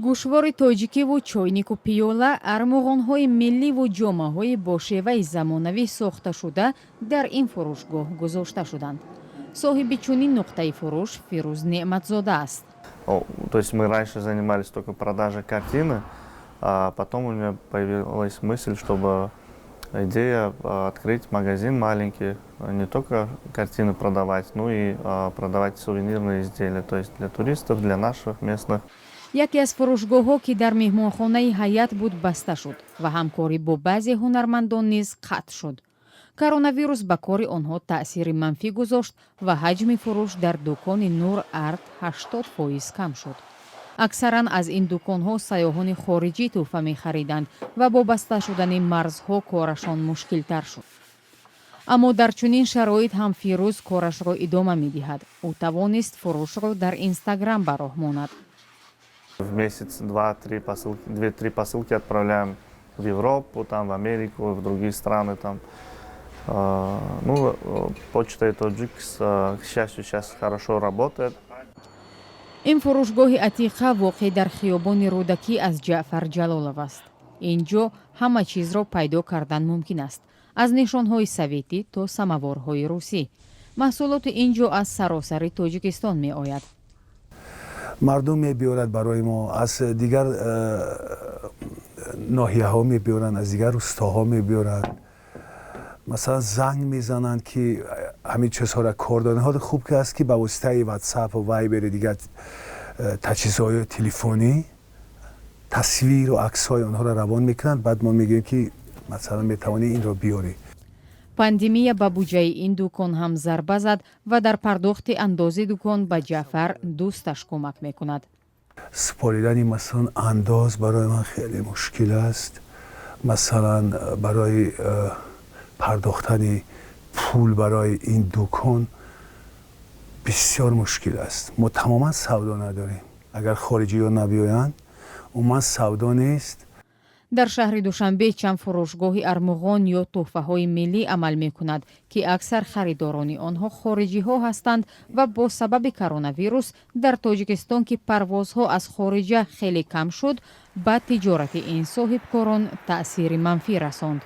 Гӯшвори тоҷикиву чойнику пиёла, армуғонҳои милливу ҷомаҳои бо шеваи замонавӣ сохташуда дар ин фурӯшгоҳ гузошта шуданд. Соҳиби чунин нуқтаи фурӯш Фирӯз Неъматзода аст. То есть мы раньше занимались только продажей картины, а потом у меня появилась мысль, чтобы идея открыть магазин маленький, не только картины продавать, но и продавать сувенирные изделия, то есть для туристов, для наших местных. Яке аз фурӯшгоҳҳо, ки дар меҳмонхонаи «Ҳаят» буд, баста шуд ва ҳамкорӣ бо баъзе ҳунармандон низ қатъ шуд. Коронавирус ба кори онҳо таъсири манфӣ гузошт ва ҳаҷми фурӯш дар дукони «Нур Арт» 80% кам шуд. Аксаран аз ин дуконҳо сайёҳони хориҷӣ тӯҳфа мехариданд ва бо баста шудани марзҳо корашон мушкилтар шуд. Аммо дар чунин шароит ҳам Фирӯз корашро идома медиҳад. Ӯ тавонист фурӯшро дар Инстаграм ба роҳ монад. В месяц два-три посылки, две-три посылки отправляем в Европу, там, в Америку, в другие страны. Там. Ну, почта Тоҷик, к счастью, сейчас хорошо работает. Ин фурӯшгоҳи «Атиқа» воқеъ дар хиёбони Рӯдакӣ аз Ҷаъфар Ҷалолов аст. Ин ҷо ҳама чизро пайдо кардан мумкин аст, аз нишонҳои советӣ то самаворҳои русӣ. Маҳсулоти ин ҷо аз саросари Тоҷикистон меояд. Мардум мебиёрад барои мо, аз дигар ноҳияҳо мебиёранд, аз дигар рустоҳо мебиёранд. Масалан, занг мезананд, ки ҳамин чизҳоро кор доранд. Ҳоли хуб ки аст, ки ба воситаи Ватсапу Вайбери, дигар таҷҳизои телефонӣ тасвиру аксҳои онҳоро равон мекунанд. Баъд мо мегӯем, ки масалан, метавонӣ инро биёрӣ. Пандемия ба буҷаи ин дукон ҳам зарба зад ва дар пардохти андози дукон ба Ҷаъфар дӯсташ кӯмак мекунад. Супоридани, масалан, андоз барои ман хеле мушкил аст. Масалан, барои пардохтани пул барои ин дукон бисёр мушкил аст. Мо тамоман савдо надорем. Агар хориҷиҳо набиёянд, умуман савдо нест. Дар шаҳри Душанбе чанд фурӯшгоҳи армуғон ё тӯҳфаҳои миллӣ амал мекунад, ки аксар харидорони онҳо хориҷиҳо ҳастанд ва бо сабаби коронавирус дар Тоҷикистон, ки парвозҳо аз хориҷа хеле кам шуд, ба тиҷорати ин соҳибкорон таъсири манфӣ расонд.